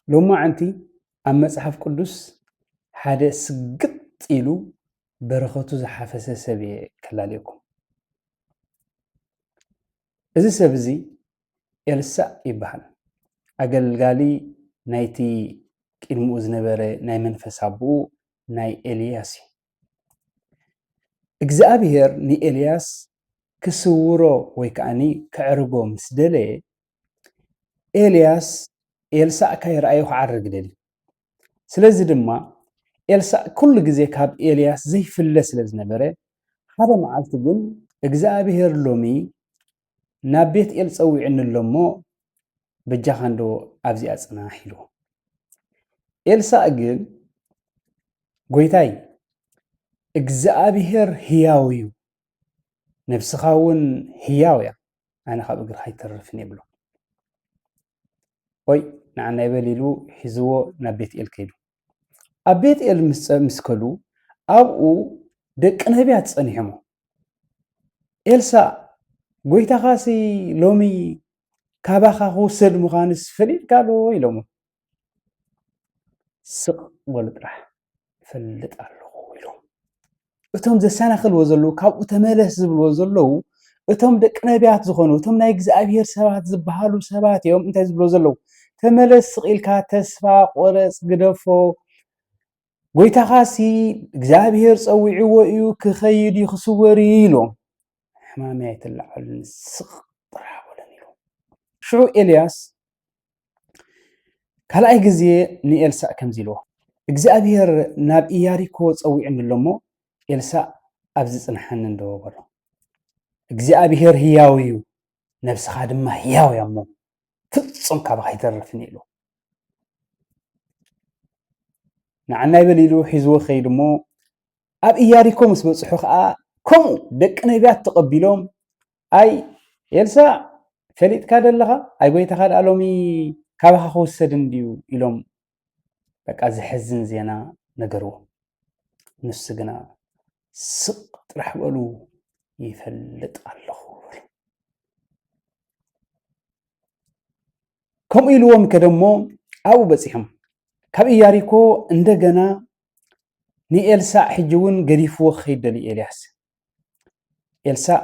ሎማዓንቲ ኣብ መጽሓፍ ቅዱስ ሓደ ስግጥ ኢሉ በረኸቱ ዝሓፈሰ ሰብ እየ ከላልየኩም። እዚ ሰብ እዚ ኤልሳእ ይበሃል። ኣገልጋሊ ናይቲ ቅድሚኡ ዝነበረ ናይ መንፈስ ኣቦኡ ናይ ኤልያስ እዩ። እግዚኣብሔር ንኤልያስ ክስውሮ ወይ ከዓኒ ከዕርጎ ምስ ደለየ፣ ኤልያስ ኤልሳእ ከይረኣዮ ክዓርግ ደልዩ። ስለዚ ድማ ኤልሳእ ኩሉ ግዜ ካብ ኤልያስ ዘይፍለ ስለ ዝነበረ፣ ሓደ መዓልቲ ግን እግዚኣብሔር ሎሚ ናብ ቤት ኤል ጸዊዕኒ ኣሎ እሞ በጃኻ እንዶ ኣብዚኣ ጽናሕ ኢልዎ። ኤልሳእ ግን ጎይታይ እግዚኣብሔር ህያው እዩ፣ ነብስኻ እውን ህያው እያ፣ ኣነ ካብ እግርኻ ኣይተርፍን ይብሎ። ወይ ንዓና ይበል ኢሉ ሒዝዎ ናብ ቤት ኤል ከይዱ። ኣብ ቤት ኤል ምስ ጸ- ምስ ከዱ ኣብኡ ደቂ ነቢያት ጸኒሖሞ። ኤልሳእ ጎይታኻሲ ሎሚ ካባኻ ክውሰድ ምዃንስ ፈሊጥካ ዶ ኢሎሞ። ስቕ በሉ ጥራሕ እፈልጥ ኣለኹ ኢሎም። እቶም ዘሰናኽልዎ ዘለዉ ካብኡ ተመለስ ዝብልዎ ዘለዉ እቶም ደቂ ነቢያት ዝኾኑ እቶም ናይ እግዚኣብሔር ሰባት ዝበሃሉ ሰባት እዮም። እንታይ ዝብልዎ ዘለዉ? ተመለስ፣ ስቕ ኢልካ ተስፋ ቆረጽ፣ ግደፎ፣ ጎይታኻሲ እግዚኣብሔር ጸዊዕዎ እዩ፣ ክኸይድ እዩ፣ ክስወር እዩ ኢሎም። ሕማመይ ኣይትላዓሉኒ፣ ስቕ ጥራሕ በለን ኢሎም። ሽዑ ኤልያስ ካልኣይ ግዜ ንኤልሳእ ከምዚ ኢልዎ፣ እግዚኣብሔር ናብ ኢያሪኮ ጸዊዑኒ ኣሎ እሞ ኤልሳእ ኣብዚ ጽንሓኒ እንዶ በሎ። እግዚኣብሔር ህያው እዩ፣ ነብስኻ ድማ ህያው እያ እሞ ፍጹም ካባኻ ኣይተርፍን ኢሉ። ንዓና ይበል ኢሉ ሒዝዎ ከይዱ እሞ ኣብ ኢያሪኮ ምስ በጽሑ ከኣ ከምኡ ደቂ ነቢያት ተቐቢሎም፣ ኣይ ኤልሳእ ፈሊጥካ ደለኻ? ኣይ ጎይታኻ ደኣ ሎሚ ካባኻ ክውሰድ እንድዩ ኢሎም በቃ ዘሕዝን ዜና ነገርዎ። ንሱ ግና ስቕ ጥራሕ በሉ ይፈልጥ ኣለኹ በሉ። ከምኡ ኢልዎም ከደሞ ኣብኡ በጺሖም። ካብ ኢያሪኮ እንደገና ንኤልሳእ ሕጂ እውን ገዲፍዎ ክኸይድ ደልዩ ኤልያስ። ኤልሳእ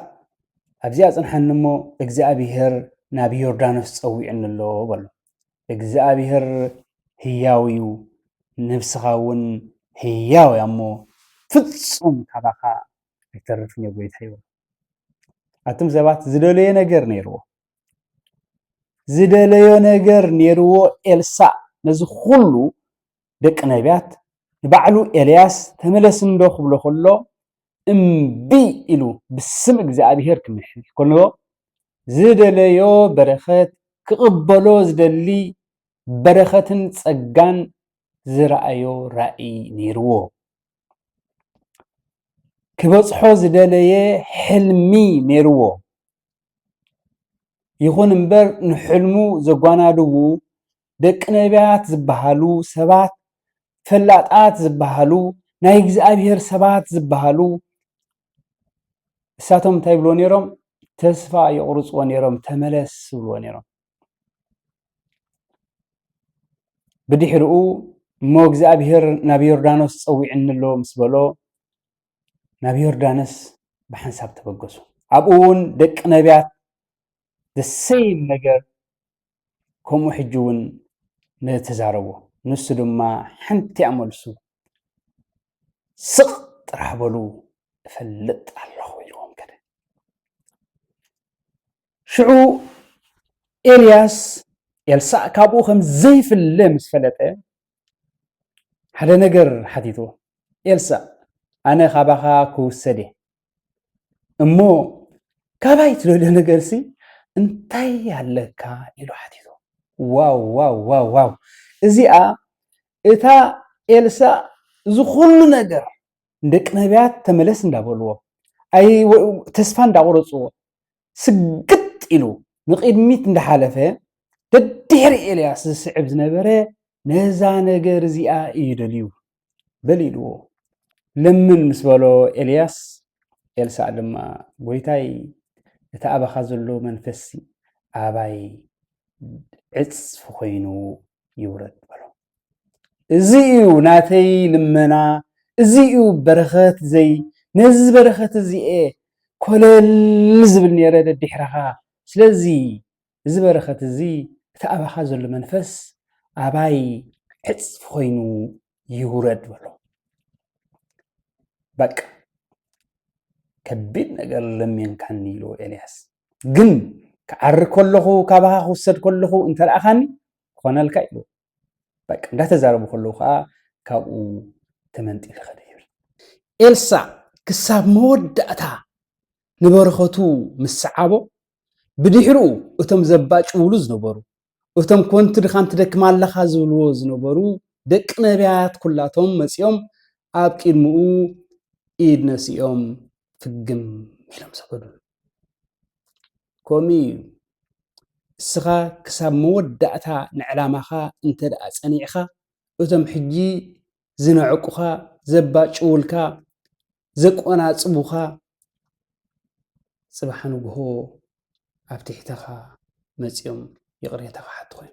ኣብዚኣ ጽንሓኒ እሞ እግዚኣብሔር ናብ ዮርዳኖስ ጸዊዕኒ ኣሎ በሎ። እግዚኣብሔር ህያው እዩ፣ ነብስኻ እውን ህያው እያ እሞ ፍጹም ካባኻ ኣይተርፍን እየ ጎይታ ይበሎ። ኣቱም ሰባት ዝደለዮ ነገር ነይርዎ። ዝደለዮ ነገር ነይርዎ ኤልሳእ ነዚ ኩሉ ደቂ ነቢያት ንባዕሉ ኤልያስ ተመለስ እንዶ ክብሎ ከሎ እምቢ ኢሉ ብስም እግዚኣብሔር ክምሕል ከሎ ዝደለዮ በረኸት ክቕበሎ ዝደሊ በረኸትን ጸጋን ዝረኣዮ ራእይ ነይርዎ። ክበጽሖ ዝደለየ ሕልሚ ነይርዎ። ይኹን እምበር ንሕልሙ ዘጓናድቡ ደቂ ነቢያት ዝበሃሉ ሰባት፣ ፈላጣት ዝበሃሉ ናይ እግዚኣብሔር ሰባት ዝበሃሉ እሳቶም እንታይ ይብልዎ ነይሮም? ተስፋ የቑርፅዎ ነይሮም፣ ተመለስ ይብልዎ ነይሮም። ብድሕሪኡ እሞ እግዚኣብሔር ናብ ዮርዳኖስ ጸዊዕኒ ኣሎ ምስ በሎ ናብ ዮርዳኖስ ብሓንሳብ ተበገሱ። ኣብኡ እውን ደቂ ነቢያት the same ነገር ከምኡ ሕጂ እውን ንተዛረቦ። ንሱ ድማ ሓንቲ እያ መልሱ፣ ስቕ ጥራሕ በሉ እፈልጥ ኣለኹ ኢልዎም ከደ። ሽዑ ኤልያስ ኤልሳእ ካብኡ ከም ዘይፍለ ምስ ፈለጠ ሓደ ነገር ሓቲትዎ። ኤልሳእ ኣነ ካባኻ ክውሰድ እየ እሞ ካባይ ትደልዮ ነገርሲ እንታይ ኣለካ ኢሉ ሓቲትዎ። ዋው ዋው ዋው ዋው! እዚኣ እታ ኤልሳእ እዚ ኩሉ ነገር ንደቂ ነቢያት ተመለስ እንዳበልዎ ኣይ ተስፋ እንዳቆረፅዎ ስግጥ ኢሉ ንቕድሚት እንዳሓለፈ ደድሕሪ ኤልያስ ዝስዕብ ዝነበረ ነዛ ነገር እዚኣ እዩ ደልዩ። በል ኢልዎ። ለምን ምስ በሎ ኤልያስ፣ ኤልሳዕ ድማ፣ "ጐይታይ፣ እቲ ኣባኻ ዘሎ መንፈስ ኣባይ ዕጽፊ ኾይኑ ይውረድ" በሎ። እዚ እዩ ናተይ ልመና፣ እዚ እዩ በረኸት ዘይ ነዚ በረኸት እዚኤ ኮለል ዝብል ነይረ ደድሕረኻ። ስለዚ እዚ በረኸት እዚ እቲ ኣባኻ ዘሎ መንፈስ ኣባይ ዕፅፊ ኮይኑ ይውረድ በሎ። በቃ ከቢድ ነገር ለሚንካኒ ኢሉ ኤልያስ። ግን ክዓሪ ከለኹ ካባኻ ክውሰድ ከለኹ እንተረኣኻኒ ክኾነልካ ኢሉ። በቃ እንዳተዛረቡ ከለዉ ከዓ ካብኡ ተመንጢሉ ኸደ ይብል። ኤልሳ ክሳብ መወዳእታ ንበረኸቱ ምስ ሰዓቦ፣ ብድሕሪኡ እቶም ዘባጭውሉ ዝነበሩ፣ እቶም ኮንቲ ድኻን ትደክም ኣለኻ ዝብልዎ ዝነበሩ ደቂ ነቢያት ኩላቶም መጺኦም ኣብ ቅድሚኡ ኢድ ነሲኦም ፍግም ኢሎም ሰገዱ። ከምኡ እዩ። እስኻ ክሳብ መወዳእታ ንዕላማኻ እንተ ደኣ ጸኒዕኻ፣ እቶም ሕጂ ዝነዕቁኻ፣ ዘባጭውልካ፣ ዘቆናጽቡኻ፣ ጽባሕ ንግሆ ኣብ ትሕተኻ መጺኦም ይቕሬታ ክሓቱ ኮይኑ።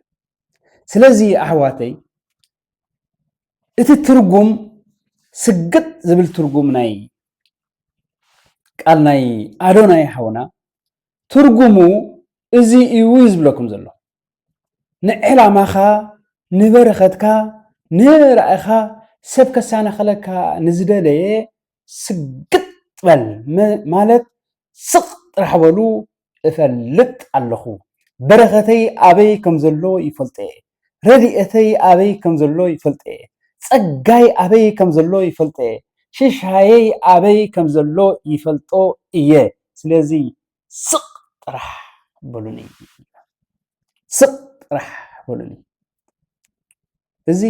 ስለዚ ኣሕዋተይ፣ እቲ ትርጉም ስግጥ ዝብል ትርጉም ናይ ቃል ናይ ኣዶናይ ሓውና ትርጉሙ እዚ እዩ ዝብለኩም ዘሎ። ንዕላማኻ፣ ንበረኸትካ፣ ንራእኻ ሰብ ከሳናኸለካ ንዝደለየ ስግጥ በል መ-፣ ማለት ስቕ ጥራሕ በሉ። እፈልጥ ኣለኹ። በረኸተይ ኣበይ ከም ዘሎ ይፈልጦ እየ። ረድኤተይ ኣበይ ከም ዘሎ ይፈልጦ እየ። ጸጋይ ኣበይ ከም ዘሎ ይፈልጦ እየ። ሽሻየይ ኣበይ ከም ዘሎ ይፈልጦ እየ። ስለዚ ስቕ ጥራሕ በሉኒ። ስቕ ጥራሕ በሉኒ። እዚ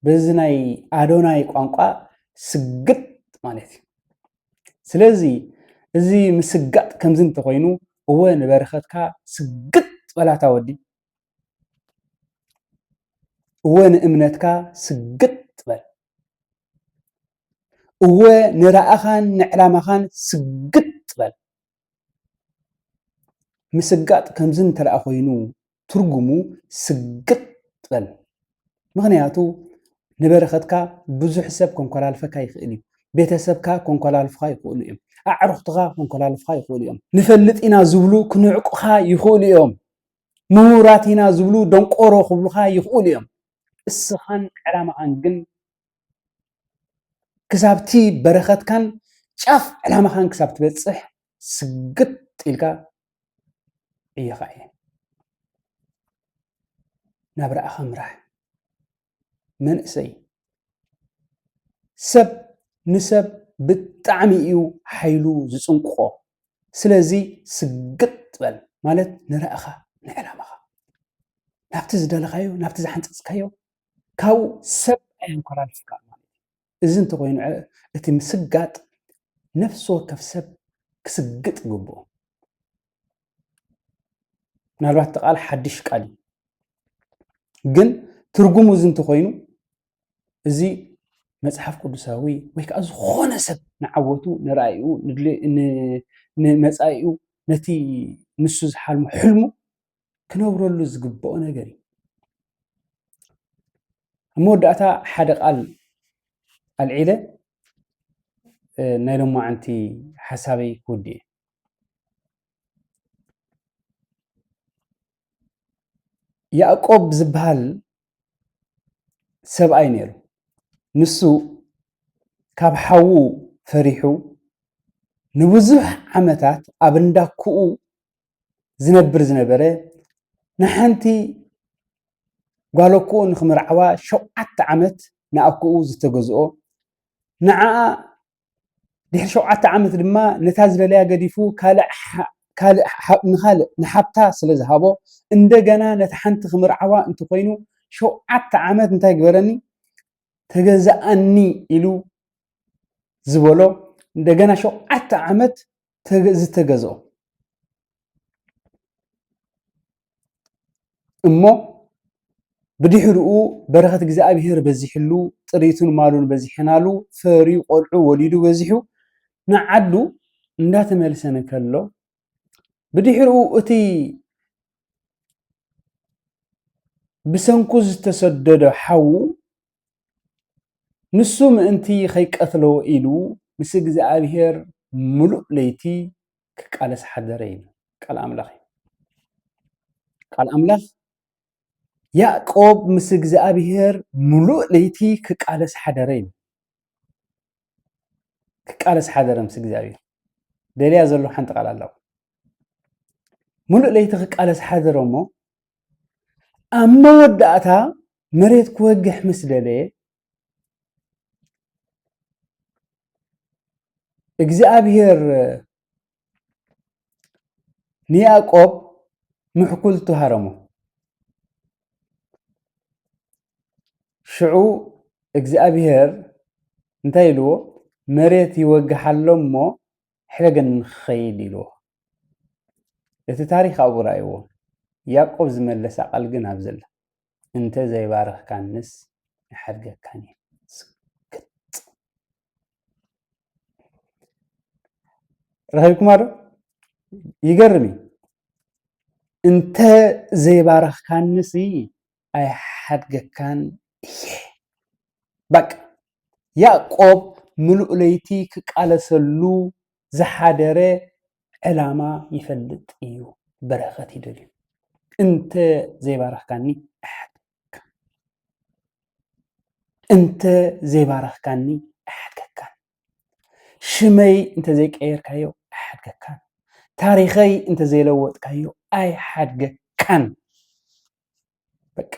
በዚ ናይ ኣዶናይ ቋንቋ ስግጥ ማለት እዩ። ስለዚ እዚ ምስጋጥ ከምዚ እንተኾይኑ፣ እወ ንበረኸትካ ስግጥ በላታ ወዲ። እወ ንእምነትካ ስግጥ በል። እወ ንራእኻን ንዕላማኻን ስግጥ በል። ምስጋጥ ከምዚ እንተ ደኣ ኮይኑ ትርጉሙ ስግጥ በል። ምኽንያቱ ንበረኸትካ ብዙሕ ሰብ ከንኮላልፈካ ይኽእል እዩ። ቤተሰብካ ከንኮላልፉኻ ይኽእሉ እዮም። ኣዕሩኽትኻ ከንኮላልፉኻ ይኽእሉ እዮም። ንፈልጥ ኢና ዝብሉ ክንዕቁኻ ይኽእሉ እዮም። ምሁራት ኢና ዝብሉ ደንቆሮ ክብሉኻ ይኽእሉ እዮም። እስኻን ዕላማኻን ግን ክሳብቲ በረኸትካን ጫፍ ዕላማኻን ክሳብ ትበጽሕ ስግጥ ኢልካ እየኻ እየ። ናብራእኻ ምራሕ። መንእሰይ፣ ሰብ ንሰብ ብጣዕሚ እዩ ሓይሉ ዝጽንቅቖ። ስለዚ ስግጥ በል፣ ማለት ንራእኻ፣ ንዕላማኻ፣ ናብቲ ዝደለኻዮ፣ ናብቲ ዝሓንጸጽካዮ፣ ካብኡ ሰብ ኣየንኮላልፍካ ማለት እዩ። እዚ እንተኾይኑ፣ እቲ ምስጋጥ ነፍሲ ወከፍ ሰብ ክስግጥ ይግብኦ። ምናልባት እቲ ቃል ሓድሽ ቃል እዩ፣ ግን ትርጉሙ እዚ እንተኾይኑ፣ እዚ መጽሓፍ ቅዱሳዊ ወይ ከዓ ዝኾነ ሰብ ንዓወቱ፣ ንራእዩ፣ ንድሌ-፣ ን-፣ ንመጻኢኡ፣ ነቲ ንሱ ዝሓልሞ ሕልሙ ክነብረሉ ዝግብኦ ነገር እዩ። ኣብ መወዳእታ ሓደ ቃል ኣልዒለ፣ እ፣ ናይ ሎማዓንቲ ሓሳበይ ክውድእ እየ። ያዕቆብ ዝበሃል ሰብኣይ ነይሩ። ንሱ ካብ ሓዉ ፈሪሑ ንብዙሕ ዓመታት ኣብ እንዳኩኡ ዝነብር ዝነበረ፣ ንሓንቲ ጓል ኣኩኡ ንኽምርዓዋ ሸውዓተ ዓመት ንኣኩኡ ዝተገዝኦ፣ ንዓኣ ድሕሪ ሸውዓተ ዓመት ድማ ነታ ዝደለያ ገዲፉ ካልእ ሓ-፣ ካልእ ሓ-፣ ንኻልእ ንሓብታ ስለ ዝሃቦ፣ እንደገና ነታ ሓንቲ ክምርዓዋ እንተኾይኑ፣ ሸውዓተ ዓመት እንታይ ግበረኒ? ተገዛኣኒ ኢሉ ዝበሎ፣ እንደገና ሸውዓተ ዓመት ተገ-፣ ዝተገዝኦ። እሞ ብድሕሪኡ በረኸት እግዚኣብሔር በዚሕሉ፣ ጥሪቱን ማሉን በዚሕናሉ፣ ፈርዩ ቆልዑ ወሊዱ በዚሑ ንዓዱ እንዳተመልሰ እንከሎ፣ ብድሕሪኡ እቲ ብሰንኩ ዝተሰደደ ሓዉ ንሱ ምእንቲ ኸይቀትሎ ኢሉ ምስ እግዚኣብሔር ምሉእ ለይቲ ክቃለስ ሓደረ ኢሉ ቃል ኣምላኽ እዩ። ቃል ኣምላኽ ያዕቆብ ምስ እግዚኣብሔር ምሉእ ለይቲ ክቃለስ ሓደረ ኢሉ። ክቃለስ ሓደረ ምስ እግዚኣብሔር። ደልያ ዘሎ ሓንቲ ቃል ኣለዋ። ምሉእ ለይቲ ክቃለስ ሓደረ እሞ ኣብ መወዳእታ መሬት ክወግሕ ምስ ደለየ እግዚኣብሔር ንያዕቆብ ምሕኩል ተሃረሞ። ሽዑ እግዚኣብሔር እንታይ ኢልዎ? መሬት ይወግሓሎ እሞ ሕደገኒ ክኸይድ ኢልዎ። እቲ ታሪኽ ኣብኡ ርኣይዎ። ያዕቆብ ዝመለሳ ቃል ግን ኣብዚ ኣላ። እንተ ዘይባረኽካንስ ኣይሓድገካን እየ። ስክት። ረኺብኩማ ዶ? ይገርም እዩ። እንተ ዘይባረኽካንስ ኣይሓድገካን እየ። በቃ ያዕቆብ ምሉእ ለይቲ ክቃለሰሉ ዝሓደረ ዕላማ ይፈልጥ እዩ። በረኸት ይደልዩ። እንተ ዘይባረኽካኒ ኣይሓድገካን። እንተ ዘይባረኽካኒ ኣይሓድገካን። ሽመይ እንተ ዘይቀየርካዮ ኣይሓድገካን። ታሪኸይ እንተ ዘይለወጥካዮ ኣይሓድገካን። በቃ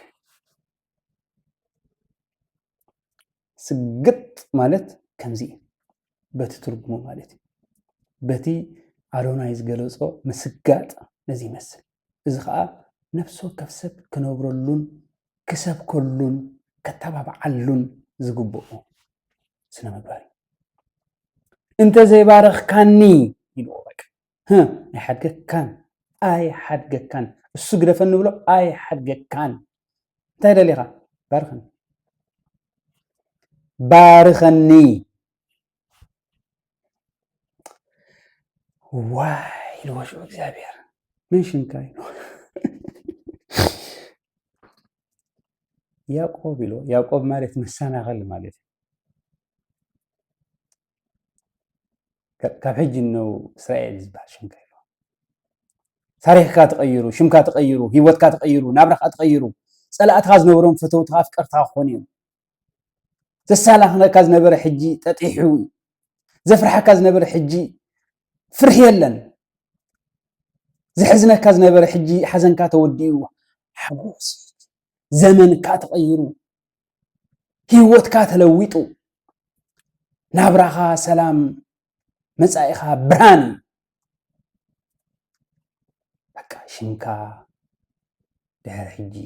ስግጥ ማለት ከምዚ እዩ። በቲ ትርጉሙ ማለት እዩ። በቲ ኣዶናይ ዝገለጾ ምስጋጥ ነዚ ይመስል። እዚ ኸኣ ነፍሲ ወከፍ ሰብ ክነብረሉን ክሰብከሉን ከተባብዓሉን ዝግብኦ ስነ ምግባር እዩ። እንተ ዘይባረኽካኒ ኢልዎ በቃ። ህ፣ ኣይሓድገካን፣ ኣይሓድገካን። እሱ ግደፈኒ ብሎ ኣይሓድገካን። እንታይ ደሊኻ? ባርኸኒ። ባርኸኒ። ዋይ ኢልዎ ሽዑ እግዚኣብሔር። ምን ሽምካ ኢሉ። ያዕቆብ ኢልዎ። ያዕቆብ ማለት መሰናኸሊ ማለት እዩ። ካብ ሕጂ ነው እስራኤል ዝበሃል ሽምካ ኢልዎ። ታሪኽካ ተቐይሩ፣ ሽምካ ተቐይሩ፣ ህይወትካ ተቐይሩ፣ ናብራኻ ተቐይሩ። ጸላእትኻ ዝነበሮም ፈተውትኻ ኣፍቀርትኻ ክኾኑ እዮም። ዘሳላኽነካ ዝነበረ ሕጂ ጠጢሑ እዩ። ዘፍርሓካ ዝነበረ ሕጂ ፍርሒ የለን። ዘሕዝነካ ዝነበረ ሕጂ ሓዘንካ ተወዲኡ፣ ሓጎስ ዘመንካ ተቐይሩ፣ ህይወትካ ተለዊጡ፣ ናብራኻ ሰላም፣ መጻኢኻ ብርሃን እዩ። በቃ ሽምካ ድሕሪ ሕጂ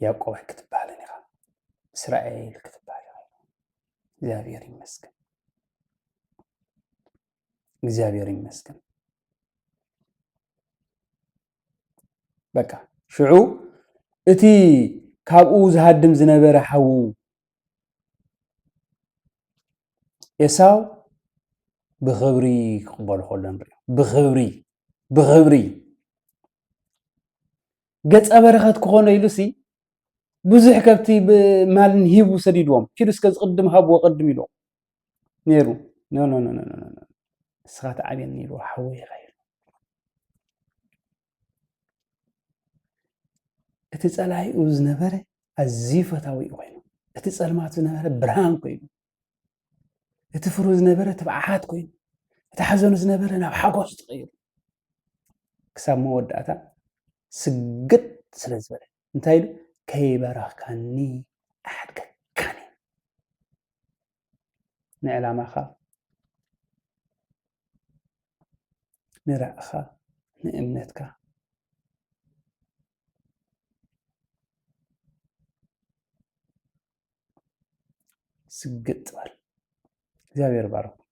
ያዕቆብ ኣይክትበሃልን ኢኻ፣ እስራኤል ክትበሃል ኢኻ። እግዚኣብሔር ይመስገን፣ እግዚኣብሔር ይመስገን። በቃ ሽዑ እቲ ካብኡ ዝሃድም ዝነበረ ሓዉ ኤሳው ብኽብሪ ክቕበሎ ከሎ ንሪኦ። ብኽብሪ፣ ብኽብሪ። ገጸ በረኸት ክኾኖ ኢሉሲ ብዙሕ ከብቲ ብ-፣ ማልን ሂቡ ሰዲድዎም። ኪዱ እስከ ዝቕድም ሃብዎ ቅድም ኢልዎ ነይሩ። ኖ፣ ኖ፣ ኖ፣ ኖ፣ ኖ፣ ኖ። ንስኻ ትዓብየኒ ኢልዎ፣ ሓወይ ኢኻ ኢሉ። እቲ ጸላኢኡ ዝነበረ ኣዝዩ ፈታዊኡ ኮይኑ፣ እቲ ጸልማቱ ዝነበረ ብርሃን ኮይኑ፣ እቲ ፍርሁ ዝነበረ ትብዓት ኮይኑ፣ እቲ ሓዘኑ ዝነበረ ናብ ሓጎስ ተቐይሩ። ክሳብ መወዳእታ ስግጥ ስለ ዝበለ፣ እንታይ ኢሉ? "ከይባረኽካኒ ኣይሓድገካን እየ." ንዕላማኻ፣ ንራእኻ፣ ንእምነትካ ስግጥ በል። እግዚኣብሔር ይባርኩም።